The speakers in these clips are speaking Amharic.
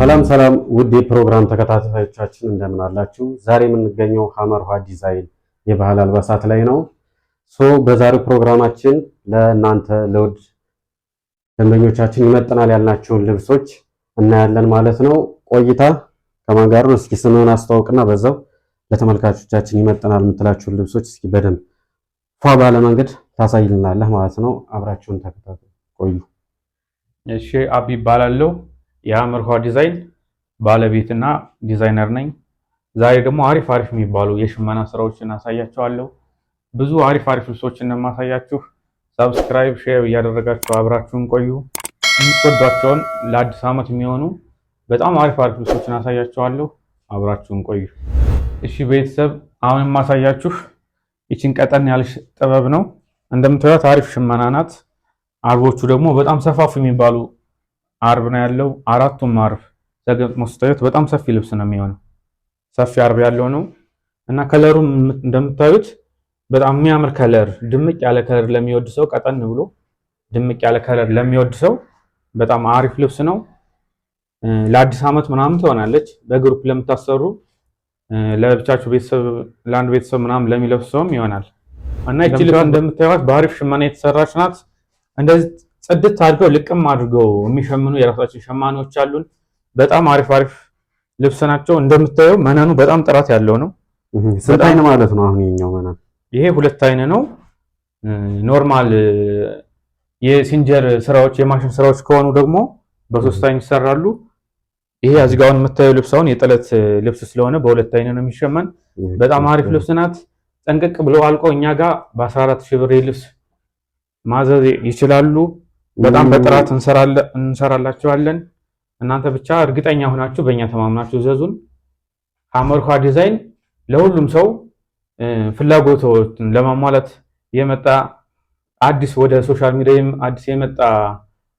ሰላም ሰላም ውድ የፕሮግራም ተከታታዮቻችን እንደምን አላችሁ? ዛሬ የምንገኘው ሀመር ውሃ ዲዛይን የባህል አልባሳት ላይ ነው። So በዛሬው ፕሮግራማችን ለእናንተ ለውድ ደንበኞቻችን ይመጥናል ያልናቸውን ልብሶች እናያለን ማለት ነው። ቆይታ ከማን ጋር ነው? እስኪ ስምህን አስተዋውቅና በዛው ለተመልካቾቻችን ይመጥናል የምትላችሁን ልብሶች እስኪ በደንብ ፏ ባለ መንገድ ታሳይልናለህ ማለት ነው። አብራችሁን ተከታተሉ ቆዩ። እሺ፣ አቢ እባላለሁ። የሀመር ውሃ ዲዛይን ባለቤትና ዲዛይነር ነኝ። ዛሬ ደግሞ አሪፍ አሪፍ የሚባሉ የሽመና ስራዎችን አሳያችኋለሁ። ብዙ አሪፍ አሪፍ ልብሶችን ነው የማሳያችሁ። Subscribe፣ share እያደረጋችሁ አብራችሁን ቆዩ። የምትወዷቸውን ለአዲስ ዓመት የሚሆኑ በጣም አሪፍ አሪፍ ልብሶችን አሳያችኋለሁ። አብራችሁን ቆዩ። እሺ ቤተሰብ፣ አሁን የማሳያችሁ ይችን ቀጠን ያለች ጥበብ ነው። እንደምታዩት አሪፍ ሽመና ናት። አርቦቹ ደግሞ በጣም ሰፋፊ የሚባሉ አርብ ነው ያለው። አራቱም አርብ ተገጥሞ ስታዩት በጣም ሰፊ ልብስ ነው የሚሆነው። ሰፊ አርብ ያለው ነው እና color ኡም እንደምታዩት በጣም የሚያምር color፣ ድምቅ ያለ color ለሚወድ ሰው፣ ቀጠን ብሎ ድምቅ ያለ color ለሚወድ ሰው በጣም አሪፍ ልብስ ነው። ለአዲስ ዓመት ምናምን ትሆናለች። በ group ለምታሰሩ፣ ለብቻችሁ ቤተሰብ፣ ለአንድ ቤተሰብ ምናምን ለሚለብስ ሰውም ይሆናል እና ይቺ ልብስ እንደምታዩት በአሪፍ ሽመና የተሰራች ናት። እንደዚህ ጽድት አድርገው ልቅም አድርገው የሚሸምኑ የራሳችን ሸማኔዎች አሉን። በጣም አሪፍ አሪፍ ልብስ ናቸው። እንደምታየው መነኑ በጣም ጥራት ያለው ነው። ስንት አይን ማለት ነው አሁን የኛው መነን? ይሄ ሁለት አይን ነው። Normal የሲንጀር ስራዎች፣ የማሽን ስራዎች ከሆኑ ደግሞ በሶስት አይን ይሰራሉ። ይሄ እዚህ ጋር አሁን የምታየው ልብስ አሁን የጥለት ልብስ ስለሆነ በሁለት አይን ነው የሚሸመን። በጣም አሪፍ ልብስ ናት። ጠንቅቅ ብሎ አልቆ እኛ ጋር በ14 ሺህ ብር ልብስ ማዘዝ ይችላሉ። በጣም በጥራት እንሰራላችኋለን። እናንተ ብቻ እርግጠኛ ሆናችሁ በእኛ ተማምናችሁ እዘዙን። ሀመር ውሃ ዲዛይን ለሁሉም ሰው ፍላጎቶችን ለማሟላት የመጣ፣ አዲስ ወደ social media አዲስ የመጣ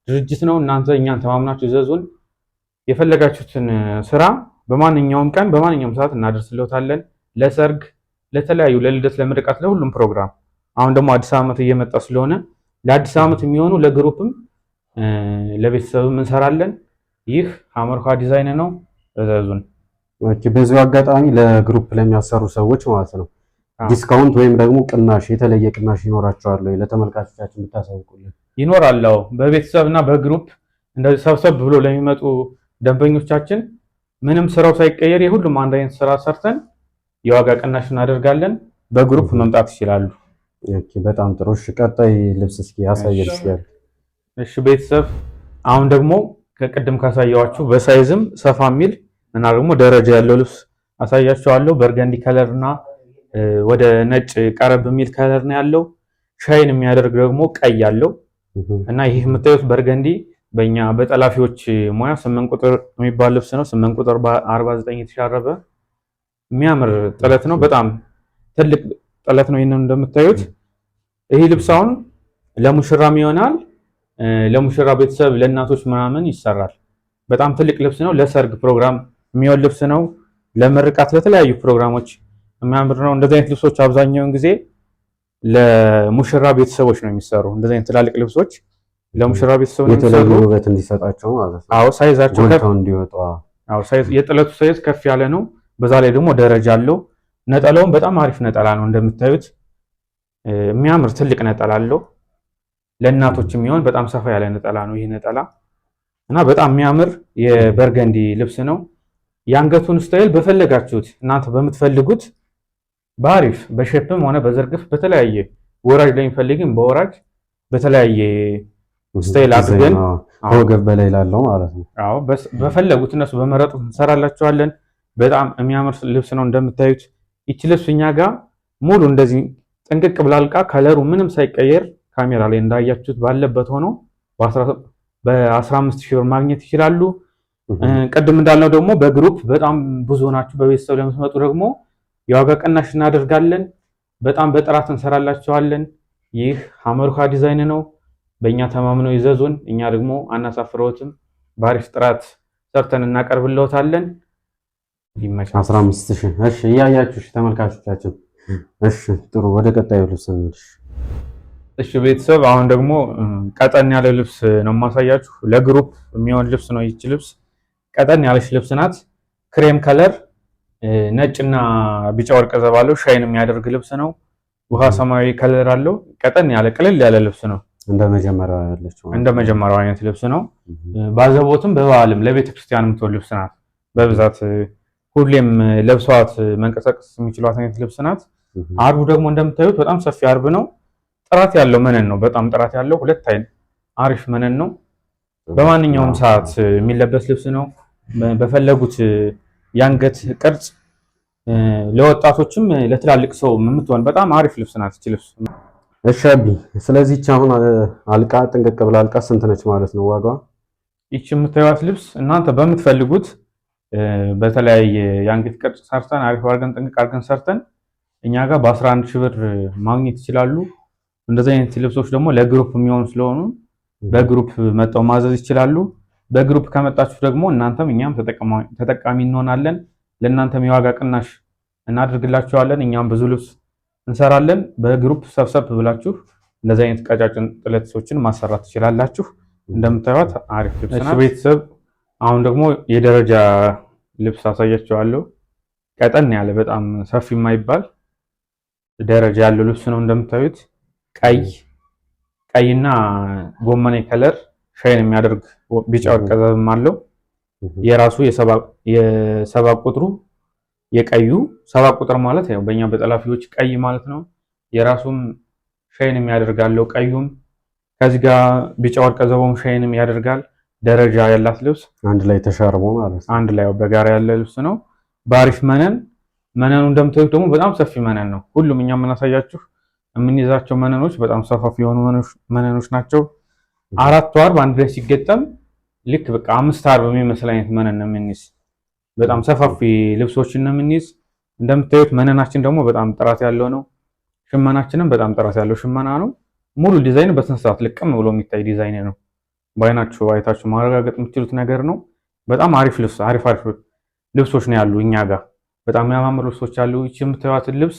ድርጅት ነው። እናንተ እኛን ተማምናችሁ እዘዙን። የፈለጋችሁትን ስራ በማንኛውም ቀን በማንኛውም ሰዓት እናደርስልዎታለን። ለሰርግ፣ ለተለያዩ ለልደት፣ ለምርቃት፣ ለሁሉም ፕሮግራም። አሁን ደግሞ አዲስ ዓመት እየመጣ ስለሆነ ለአዲስ ዓመት የሚሆኑ ለ group ም ለቤተሰብም እንሰራለን። ይህ ሀመር ውሃ ዲዛይን ነው። እዘዙን። Okay፣ በዚሁ አጋጣሚ ለ group ለሚያሰሩ ሰዎች ማለት ነው discount ወይም ደግሞ ቅናሽ፣ የተለየ ቅናሽ ይኖራቸዋል ወይ? ለተመልካቾቻችን ብታሳውቁልን። ይኖራል። አዎ፣ በቤተሰብ እና በ group እንደዚህ ሰብሰብ ብሎ ለሚመጡ ደንበኞቻችን ምንም ስራው ሳይቀየር የሁሉም አንድ አይነት ስራ ሰርተን የዋጋ ቅናሽ እናደርጋለን። በ group መምጣት ይችላሉ። Okay፣ በጣም ጥሩ። እሺ፣ ቀጣይ ልብስ እስኪ አሳየን እስኪ። እሺ ቤተሰብ፣ አሁን ደግሞ ከቅድም ካሳየኋችሁ በ size ም ሰፋ የሚል እና ደግሞ ደረጃ ያለው ልብስ አሳያችኋለሁ። Burgundy color እና ወደ ነጭ ቀረብ የሚል color ነው ያለው። Shine የሚያደርግ ደግሞ ቀይ አለው እና ይህ የምታዩት burgundy በእኛ በጠላፊዎች ሙያ 8 ቁጥር የሚባል ልብስ ነው። 8 ቁጥር በ49 የተሻረበ የሚያምር ጥለት ነው። በጣም ትልቅ ጥለት ነው። ይህንን እንደምታዩት ይህ ልብስ አሁን ለሙሽራም ይሆናል። ለሙሽራ ቤተሰብ፣ ለእናቶች ምናምን ይሰራል። በጣም ትልቅ ልብስ ነው። ለሰርግ ፕሮግራም የሚሆን ልብስ ነው። ለምርቃት፣ ለተለያዩ ፕሮግራሞች የሚያምር ነው። እንደዚህ አይነት ልብሶች አብዛኛውን ጊዜ ለሙሽራ ቤተሰቦች ነው የሚሰሩ። እንደዚህ አይነት ትላልቅ ልብሶች ለሙሽራ ቤተሰብ ነው የተለየ የሚሰሩ። ውበት እንዲሰጣቸው ማለት ነው። አዎ፣ size ኣቸው ከፍ ጎልተው እንዲወጡ። አዎ፣ size፣ የጥለቱ size ከፍ ያለ ነው። በዛ ላይ ደግሞ ደረጃ አለው። ነጠላውም በጣም አሪፍ ነጠላ ነው። እንደምታዩት የሚያምር ትልቅ ነጠላ አለው። ለእናቶች የሚሆን በጣም ሰፋ ያለ ነጠላ ነው ይህ ነጠላ እና በጣም የሚያምር የ burgundy ልብስ ነው። የአንገቱን style በፈለጋችሁት፣ እናንተ በምትፈልጉት በአሪፍ በ shape ም ሆነ በዝርግፍ፣ በተለያየ ወራጅ ለሚፈልግም በወራጅ፣ በተለያየ style አድርገን ከወገብ በላይ ላለው ማለት ነው። አዎ፣ በፈለጉት፣ እነሱ በመረጡት እንሰራላቸዋለን። በጣም የሚያምር ልብስ ነው እንደምታዩት። ይቺ ልብስ እኛ ጋር ሙሉ እንደዚህ ጥንቅቅ ብላ አልቃ color ኡ ምንም ሳይቀየር ካሜራ ላይ እንዳያችሁት ባለበት ሆኖ በ15 ሺህ ብር ማግኘት ይችላሉ። ቅድም እንዳልነው ደግሞ በ group በጣም ብዙ ናችሁ፣ በቤተሰብ ለምትመጡ ደግሞ የዋጋ ቅናሽ እናደርጋለን። በጣም በጥራት እንሰራላችኋለን። ይህ ሀመር ውሃ ዲዛይን ነው። በእኛ ተማምነው ይዘዙን። እኛ ደግሞ አናሳፍረውትም። በአሪፍ ጥራት ሰርተን እናቀርብልዎታለን። ይመቻል። 15 ሺህ። እሺ፣ እያያችሁ እሺ፣ ተመልካቾቻችን። እሺ፣ ጥሩ፣ ወደ ቀጣዩ ልብስ እንሂድ። እሺ ቤተሰብ፣ አሁን ደግሞ ቀጠን ያለ ልብስ ነው የማሳያችሁ። ለ group የሚሆን ልብስ ነው። ይቺ ልብስ ቀጠን ያለች ልብስ ናት። Cream color ነጭና ቢጫ ወርቀ ዘብ አለው። Shine የሚያደርግ ልብስ ነው። ውሃ ሰማያዊ color አለው። ቀጠን ያለ ቅልል ያለ ልብስ ነው። እንደ መጀመሪያው ያለችው እንደ መጀመሪያው አይነት ልብስ ነው። ባዘቦትም በበዓልም ለቤተ ክርስቲያን የምትሆን ልብስ ናት። በብዛት ሁሌም ለብሰዋት መንቀሳቀስ የሚችሏት አይነት ልብስ ናት። አርቡ ደግሞ እንደምታዩት በጣም ሰፊ አርብ ነው። ጥራት ያለው መነን ነው። በጣም ጥራት ያለው ሁለት አይን አሪፍ መነን ነው። በማንኛውም ሰዓት የሚለበስ ልብስ ነው። በፈለጉት የአንገት ቅርጽ ለወጣቶችም ለትላልቅ ሰው የምትሆን በጣም አሪፍ ልብስ ናት ይህች ልብስ። እሺ አቢ፣ ስለዚህ ይህች አሁን አልቃ ጥንቅቅ ብላ አልቃ ስንት ነች ማለት ነው ዋጋዋ? ይህች የምታዩት ልብስ እናንተ በምትፈልጉት በተለያየ የአንገት ቅርጽ ሰርተን አሪፍ አድርገን ጥንቅቅ አድርገን ሰርተን እኛ ጋር በ11 ሺህ ብር ማግኘት ይችላሉ። እንደዚህ አይነት ልብሶች ደግሞ ለ group የሚሆኑ ስለሆኑ በ group መጥተው ማዘዝ ይችላሉ። በ group ከመጣችሁ ደግሞ እናንተም እኛም ተጠቃሚ እንሆናለን። ለእናንተም የዋጋ ቅናሽ እናደርግላችኋለን። እኛም ብዙ ልብስ እንሰራለን። በ group ሰብሰብ ብላችሁ እንደዚህ አይነት ቀጫጭን ጥለቶችን ማሰራት ትችላላችሁ። እንደምታዩት አሪፍ ልብስ ናት። ቤተሰብ አሁን ደግሞ የደረጃ ልብስ አሳያችኋለሁ። ቀጠን ያለ በጣም ሰፊ የማይባል ደረጃ ያለው ልብስ ነው። እንደምታዩት ቀይ ቀይና ጎመኔ color shine የሚያደርግ ቢጫ ወርቀ ዘብም አለው። የራሱ የሰባ ቁጥሩ የቀዩ 7 ቁጥር ማለት ያው በእኛ በጠላፊዎች ቀይ ማለት ነው። የራሱም shine የሚያደርግ አለው። ቀዩም ከዚህ ጋር ቢጫ ወርቀ ዘቦም shine ም ያደርጋል። ደረጃ ያላት ልብስ አንድ ላይ ተሻርቦ ማለት ነው። አንድ ላይ በጋራ ያለ ልብስ ነው። በአሪፍ መነን መነኑ እንደምታዩት ደግሞ በጣም ሰፊ መነን ነው። ሁሉም እኛ የምናሳያችሁ የምንይዛቸው መነኖች በጣም ሰፋፊ የሆኑ መነኖች ናቸው። አራቱ አርብ አንድ ላይ ሲገጠም ልክ በቃ 5 አርብ የሚመስል አይነት መነን ነው የምንይዝ። በጣም ሰፋፊ ልብሶችን ነው የምንይዝ። እንደምታዩት መነናችን ደግሞ በጣም ጥራት ያለው ነው። ሽመናችንም በጣም ጥራት ያለው ሽመና ነው። ሙሉ ዲዛይን በስነ ስርዓት ልቅም ብሎ የሚታይ ዲዛይን ነው። በአይናችሁ አይታችሁ ማረጋገጥ የምትችሉት ነገር ነው። በጣም አሪፍ ልብስ አሪፍ አሪፍ ልብሶች ነው ያሉ እኛ ጋር በጣም የሚያማምሩ ልብሶች አሉ። ይቺ የምታዩትን ልብስ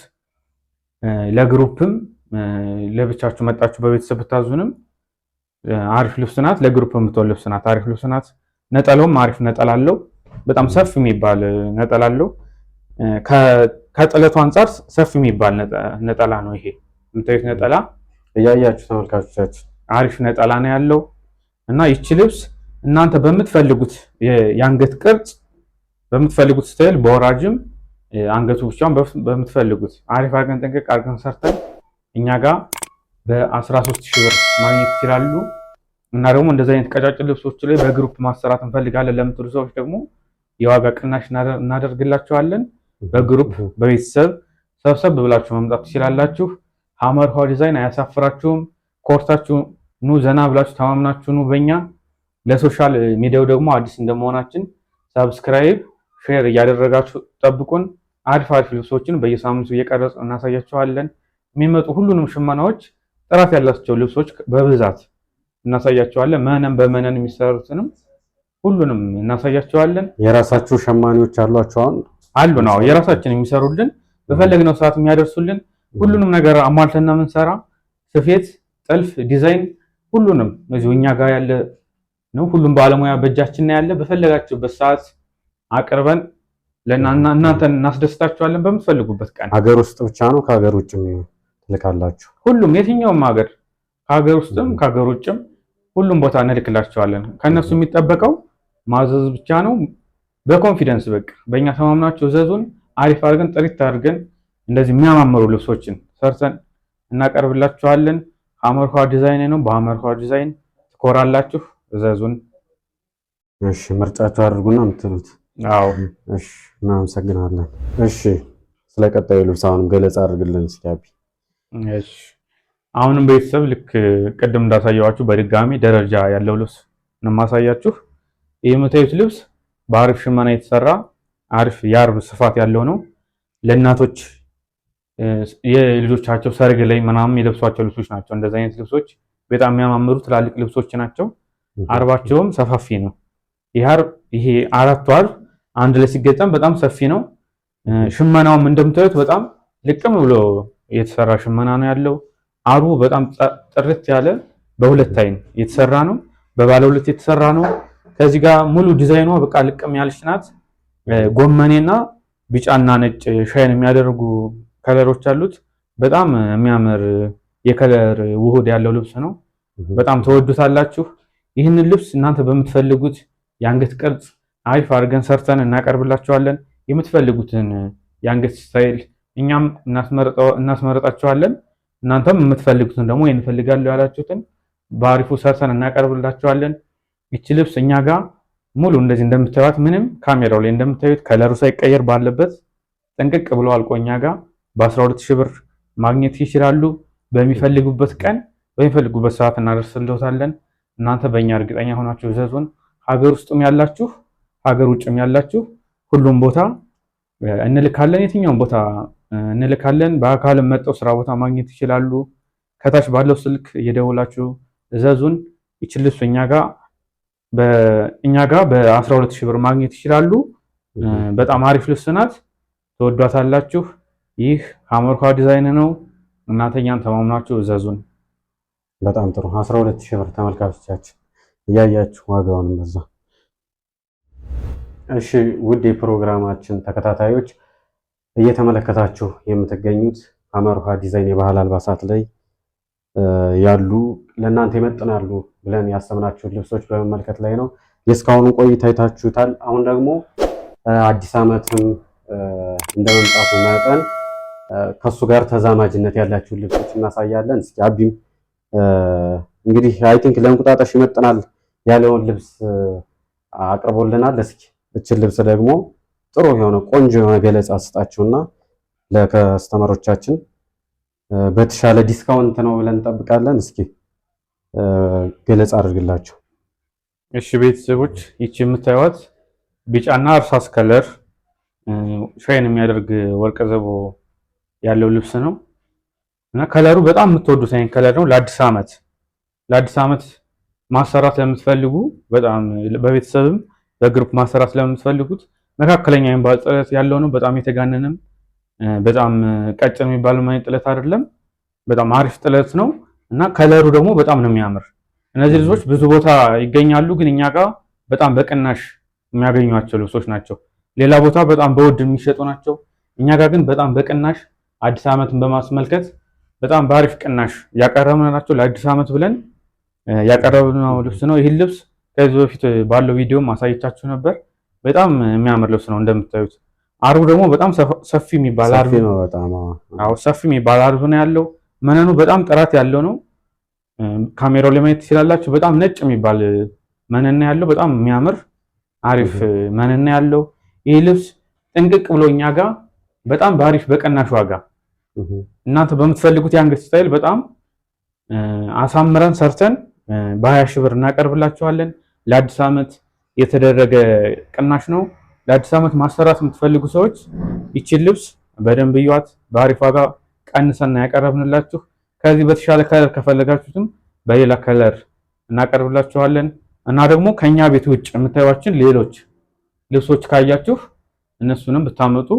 ለ group ም ለብቻችሁ መጣችሁ በቤተሰብ ብታዙንም አሪፍ ልብስ ናት። ለ group የምትሆን ልብስ ናት። አሪፍ ልብስ ናት። ነጠላውም አሪፍ ነጠላ አለው። በጣም ሰፊ የሚባል ነጠላ አለው። ከጥለቱ አንጻር ሰፊ የሚባል ነጠላ ነው። ይሄ የምታዩት ነጠላ እያያችሁ ተመልካቾቻችን አሪፍ ነጠላ ነው ያለው እና ይቺ ልብስ እናንተ በምትፈልጉት የአንገት ቅርጽ በምትፈልጉት style በወራጅም አንገቱ ብቻውን በምትፈልጉት አሪፍ አድርገን ጥንቅቅ አድርገን ሰርተን እኛ ጋር በ13 ሺህ ብር ማግኘት ይችላሉ። እና ደግሞ እንደዚህ አይነት ቀጫጭን ልብሶች ላይ በ group ማሰራት እንፈልጋለን ለምትሉ ሰዎች ደግሞ የዋጋ ቅናሽ እናደርግላችኋለን። በ group በቤተሰብ ሰብሰብ ብላችሁ መምጣት ትችላላችሁ። ሀመር ውሃ ዲዛይን አያሳፍራችሁም። ኮርታችሁ ኑ፣ ዘና ብላችሁ ተማምናችሁ ኑ። በእኛ ለ social media ው ደግሞ አዲስ እንደመሆናችን subscribe፣ share እያደረጋችሁ ጠብቁን። አሪፍ አሪፍ ልብሶችን በየሳምንቱ እየቀረጽን እናሳያችኋለን። የሚመጡ ሁሉንም ሽመናዎች ጥራት ያላቸው ልብሶች በብዛት እናሳያቸዋለን። መነን በመነን የሚሰሩትንም ሁሉንም እናሳያቸዋለን። የራሳችሁ ሸማኔዎች አሏችሁ? አሁን አሉ ነው የራሳችን የሚሰሩልን በፈለግነው ሰዓት የሚያደርሱልን ሁሉንም ነገር አሟልተን ነው የምንሰራ። ስፌት፣ ጥልፍ፣ ዲዛይን ሁሉንም እዚሁ እኛ ጋር ያለ ነው። ሁሉም ባለሙያ በእጃችን ያለ በፈለጋችሁበት ሰዓት አቅርበን ለእናንተን እናስደስታችኋለን። በምትፈልጉበት ቀን ሀገር ውስጥ ብቻ ነው ከሀገር ውጭም ትልካላችሁ? ሁሉም የትኛውም ሀገር ከሀገር ውስጥም ከሀገር ውጭም ሁሉም ቦታ እንልክላቸዋለን። ከእነሱ የሚጠበቀው ማዘዝ ብቻ ነው። በ confidence በቃ በእኛ ተማምናችሁ እዘዙን። አሪፍ አድርገን ጥሪት አድርገን እንደዚህ የሚያማምሩ ልብሶችን ሰርተን እናቀርብላችኋለን። ሀመር ዲዛይን ነው። በሀመር ዲዛይን ትኮራላችሁ። እዘዙን። እሺ፣ ምርጫችሁ አድርጉና የምትሉት። አዎ፣ እሺ፣ እናመሰግናለን። እሺ፣ ስለ ቀጣዩ ልብስ አሁንም ገለጻ አድርግልን እስኪ አቢ። እሺ፣ አሁንም ቤተሰብ ልክ ቅድም እንዳሳየዋችሁ በድጋሚ ደረጃ ያለው ልብስ ነው የማሳያችሁ። ይህ የምታዩት ልብስ በአሪፍ ሽመና የተሰራ አሪፍ የአርብ ስፋት ያለው ነው። ለእናቶች የልጆቻቸው ሰርግ ላይ ምናምን የሚለብሷቸው ልብሶች ናቸው። እንደዚህ አይነት ልብሶች በጣም የሚያማምሩ ትላልቅ ልብሶች ናቸው። አርባቸውም ሰፋፊ ነው። ይሄ አራቱ አርብ አንድ ላይ ሲገጠም በጣም ሰፊ ነው። ሽመናውም እንደምታዩት በጣም ልቅም ብሎ የተሰራ ሽመና ነው ያለው። አርቡ በጣም ጥርት ያለ በሁለት አይን የተሰራ ነው። በባለ ሁለት የተሰራ ነው። ከዚህ ጋር ሙሉ ዲዛይኗ በቃ ልቅም ያለች ናት። ጎመኔና ቢጫና ነጭ shine የሚያደርጉ color ኦች አሉት። በጣም የሚያምር የ color ውህድ ያለው ልብስ ነው። በጣም ተወዱታላችሁ። ይህንን ልብስ እናንተ በምትፈልጉት የአንገት ቅርጽ አሪፍ አድርገን ሰርተን እናቀርብላችኋለን። የምትፈልጉትን የአንገት style እኛም እናስመረጣችኋለን። እናንተም የምትፈልጉትን ደግሞ እንፈልጋለሁ ያላችሁትን በአሪፉ ሰርተን እናቀርብላችኋለን። ይቺ ልብስ እኛ ጋር ሙሉ እንደዚህ እንደምታዩት ምንም ካሜራው ላይ እንደምታዩት color ኡ ሳይቀየር ባለበት ጥንቅቅ ብሎ አልቆ እኛ ጋር በ12,000 ብር ማግኘት ይችላሉ። በሚፈልጉበት ቀን በሚፈልጉበት ሰዓት እናደርስልዎታለን። እናንተ በእኛ እርግጠኛ ሆናችሁ እዘዙን። ሀገር ውስጥም ያላችሁ ሀገር ውጭም ያላችሁ ሁሉም ቦታ እንልካለን። የትኛውም ቦታ እንልካለን። በአካልም መጥተው ስራ ቦታ ማግኘት ይችላሉ። ከታች ባለው ስልክ እየደወላችሁ እዘዙን። ይችን ልብስ እኛ ጋር በ12,000 ብር ማግኘት ይችላሉ። በጣም አሪፍ ልብስ ናት፣ ተወዷታላችሁ። ይህ ሀመርኳ ዲዛይን ነው። እናንተ እኛን ተማምናችሁ እዘዙን። በጣም ጥሩ 12,000 ብር ተመልካቾቻችን እያያችሁ ዋጋውን በዛ። እሺ ውድ የፕሮግራማችን ተከታታዮች እየተመለከታችሁ የምትገኙት ሀመርኳ ዲዛይን የባህል አልባሳት ላይ ያሉ ለእናንተ ይመጥናሉ ብለን ያሰብናቸውን ልብሶች በመመልከት ላይ ነው። የእስካሁኑ ቆይታ አይታችሁታል። አሁን ደግሞ አዲስ ዓመትም እንደመምጣቱ መጠን ከሱ ጋር ተዛማጅነት ያላችሁን ልብሶች እናሳያለን። እስኪ አቢም እንግዲህ I think ለእንቁጣጣሽ ይመጥናል ያለውን ልብስ አቅርቦልናል። እስኪ እችን ልብስ ደግሞ ጥሩ የሆነ ቆንጆ የሆነ ገለጻ ስጣችሁና ለ customer ኦቻችን በተሻለ discount ነው ብለን እንጠብቃለን። እስኪ ገለጻ አድርግላችሁ። እሺ ቤተሰቦች፣ ይቺ የምታዩት ቢጫና እርሳስ color shine የሚያደርግ ወርቀ ዘቦ ያለው ልብስ ነው እና color ኡ በጣም የምትወዱት አይነት color ነው። ለአዲስ ዓመት ማሰራት ለምትፈልጉ በጣም በቤተሰብም በ group ማሰራት ለምትፈልጉት መካከለኛ የሚባል ጥለት ያለው ነው። በጣም የተጋነንም በጣም ቀጭን የሚባል አይነት ጥለት አይደለም። በጣም አሪፍ ጥለት ነው እና color ኡ ደግሞ በጣም ነው የሚያምር። እነዚህ ልብሶች ብዙ ቦታ ይገኛሉ፣ ግን እኛ ጋር በጣም በቅናሽ የሚያገኟቸው ልብሶች ናቸው። ሌላ ቦታ በጣም በውድ የሚሸጡ ናቸው። እኛ ጋር ግን በጣም በቅናሽ አዲስ ዓመትን በማስመልከት በጣም በአሪፍ ቅናሽ ያቀረብናቸው ለአዲስ ዓመት ብለን ያቀረብነው ልብስ ነው። ይህን ልብስ ከዚህ በፊት ባለው ቪዲዮ ማሳየቻችሁ ነበር። በጣም የሚያምር ልብስ ነው እንደምታዩት። አርቡ ደግሞ በጣም ሰፊ የሚባል አርብ ነው። በጣም አዎ፣ ሰፊ የሚባል አርብ ነው ያለው። መነኑ በጣም ጥራት ያለው ነው። ካሜራው ላይ ማየት ትችላላችሁ። በጣም ነጭ የሚባል መነን ያለው በጣም የሚያምር አሪፍ መነን ያለው ይህ ልብስ ጥንቅቅ ብሎ እኛ ጋር በጣም በአሪፍ በቅናሽ ዋጋ እናንተ በምትፈልጉት የአንገት style በጣም አሳምረን ሰርተን በ20,000 ብር እናቀርብላችኋለን። ለአዲስ ዓመት የተደረገ ቅናሽ ነው። ለአዲስ ዓመት ማሰራት የምትፈልጉ ሰዎች ይችን ልብስ በደንብ እዩዋት። በአሪፍ ዋጋ ቀንሰና ያቀረብንላችሁ። ከዚህ በተሻለ color ከፈለጋችሁትም በሌላ color እናቀርብላችኋለን። እና ደግሞ ከኛ ቤት ውጭ የምታዩዋችን ሌሎች ልብሶች ካያችሁ እነሱንም ብታመጡ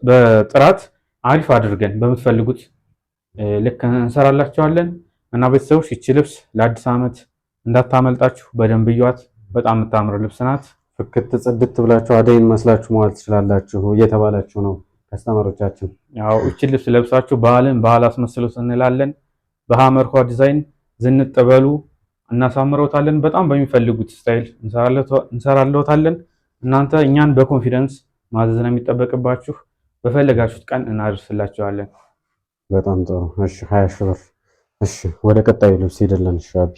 በጥራት አሪፍ አድርገን በምትፈልጉት ልክ እንሰራላችኋለን። እና ቤተሰቦች ይቺ ልብስ ለአዲስ ዓመት እንዳታመልጣችሁ በደንብ እዩዋት። በጣም የምታምር ልብስ ናት። ፍክት ጽድት ብላችሁ አደይን መስላችሁ መዋል ትችላላችሁ እየተባላችሁ ነው customer ኦቻችን። ያው እቺ ልብስ ለብሳችሁ ባህልን ባህል አስመስሉት እንላለን። በሀመርኳ ዲዛይን ዝንጥ በሉ፣ እናሳምረውታለን። በጣም በሚፈልጉት style እንሰራለታለን። እናንተ እኛን በ confidence ማዘዝ ነው የሚጠበቅባችሁ። በፈለጋችሁት ቀን እናደርስላችኋለን። በጣም ጥሩ። እሺ 20,000 ብር። እሺ ወደ ቀጣዩ ልብስ ሄደለን። እሺ አቢ።